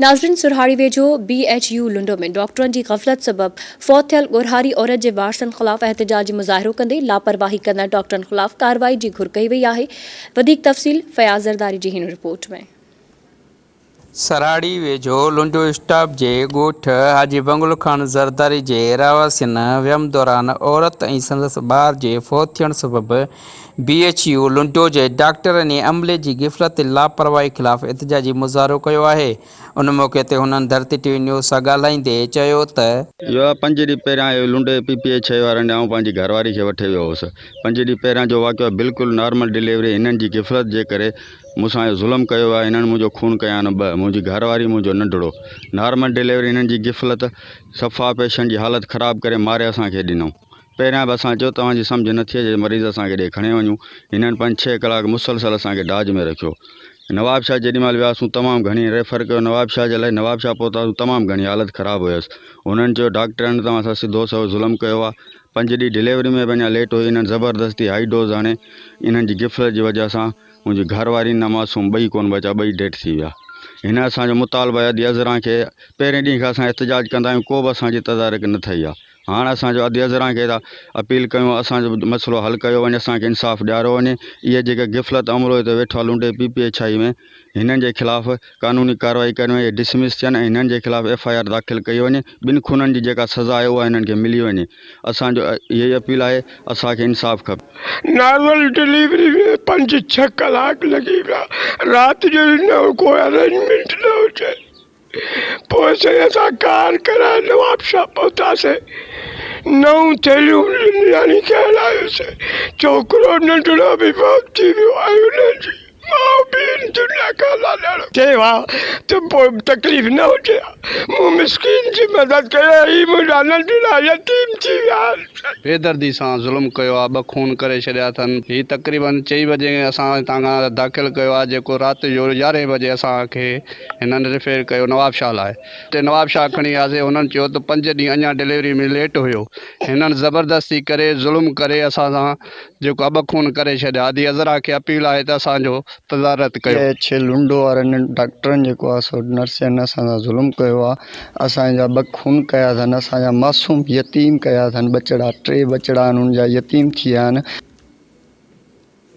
ناظرين سرهاڙي ويجهو B H U لنڊو ۾ ڊاڪٽرن جي غفلت سبب فوت ٿيل ڳورهاري عورت جي وارثن خلاف احتجاجي مظاهرو ڪندي لاپرواهي ڪندڙ ڊاڪٽرن خلاف ڪارروائي جي گهر ڪئي وئي آهي وڌيڪ تفصيل فياض زرداري جي هن رپورٽ ۾. سرهاڙي ويجهو لنڊو اسٽاپ جي ڳوٺ حاجي بنگلو خان زرداري جي رهواسين ويم دوران عورت ۽ سندس ٻار جي فوت ٿيڻ سبب بي ايڇ يو لنڊو جي ڊاڪٽرن ۽ عملي جي غفلت ۽ لاپرواهي خلاف احتجاجي مظاهرو ڪيو آهي ان موقعي تي هنن ڌرتي ٽي وي نيوز سان ڳالهائيندي چيو ته. اهو پنج ڏينهن پهريان اهو لنڊي پي پي ايڇ اي وارن ڏي آئون پنهنجي گهر واري کي وٺي ويو هوس پنج ڏينهن پهريان جو واقعو آهي بلڪل نارمل ڊليوري هنن جي غفلت جي ڪري مون سان اهو ظلم ڪيو ويو آهي هنن منهنجو خون ڪيا آهن ٻه منهنجي گهر واري منهنجو ننڍڙو نارمل ڊليوري هنن جي غفلت صفا پيشنٽ جي حالت خراب ڪري ماري اسان کي ڏنو پهريان به اسان چيو توهان جي سمجهه نه ٿي اچي مريض اسان کي ڏي کڻي وڃون هنن پنج ڇهه ڪلاڪ مسلسل اسان کي ڊاج ۾ رکيو نوابشاهه جيڏي مهل وياسون تمام گهڻي ريفر ڪيو نوابشاهه جي لاء نوابشاهه پهتاسون تمام گهڻي حالت خراب هيس هنن چيو ڊاڪٽرن توهان سان سڌو سنئون ظلم ڪيو آهي پنج ڏينهن ڊليوري ۾ به اڃا ليٽ هئي هنن زبردستي هائي ڊوز هڻي انهن جي غفلت جي وجه سان منهنجي گهر واري نه معصوم ٻئي ڪونه بچا ٻئي ڊيٽ ٿي ويا هن اسان جو مطالبو آهي ادي عذران کي پهرين ڏينهن کان اسان احتجاج ڪندا آهيون ڪو به اسان جي تدارڪ نه ٿئي آهي هاڻ اسان جو ادي عذران کي ٿا اپيل ڪيون اسان جو مسئلو حل ڪيو وڃي اسان کي انصاف ڏياريو وڃي اهي جيڪي غفلت عملو هتي ويٺو آهي لنڊي پي پي ايڇ I ۾ هنن جي خلاف قانوني ڪارروائي ڪري وڃي ڊسمس ٿين ۽ هنن جي خلاف ايف I R داخل ڪئي وڃي ٻن خونن جي جيڪا سزا آهي اها هنن کي ملي وڃي اسان جو اهي ئي اپيل آهي اسان کي انصاف کپي. نارمل ڊليوري ۾ پنج ڇهه ڪلاڪ لڳي ويا رات جو نه ڪو ارينجمينٽ نه هجي پوء سائين اسان ڪار ڪرائي نوابشاهه پهتاسين. نئون ٿيلهيون نياڻي کي هلايوسين. ڇوڪرو ننڍڙو به فوت ٿي ويو ۽ ان جي ماء به هن دنيا کان لاڏاڻو ٿئي ها ته پوء به تڪليف نه هجي ها. مون مسڪين جي مدد ڪئي ۽ هي منهنجا ننڍڙا يتيم ٿي ويا آهن. بيدردي سان ظلم ڪيو آ ٻه خون ڪري ڇڏيا اٿن هي تقريبن چئين بجي اسان هتان کان داخل ڪيو آ جيڪو رات جو يارهين بجي اسان کي هنن ريفير ڪيو نوابشاهه لاء اتي نوابشاهه کڻي آياسين هنن چيو ته پنج ڏينهن اڃا ڊليوري ۾ ليٽ هيو هنن زبردستي ڪري ظلم ڪري اسان سان جيڪو ٻه خون ڪري ڇڏيا ادي عذرا کي اپيل آهي ته اسان جو تدارت ڪيو. ايڇ لنڊو وارن ڊاڪٽرن جيڪو آ سو نرسن اسان سان ظلم ڪيو آ اسان جا ٻه خون ڪيا اٿن اسان جا معصوم يتيم ڪيا اٿن ٻچڙا ٽي ٻچڙا آهن ان جا يتيم ٿي ويا آهن.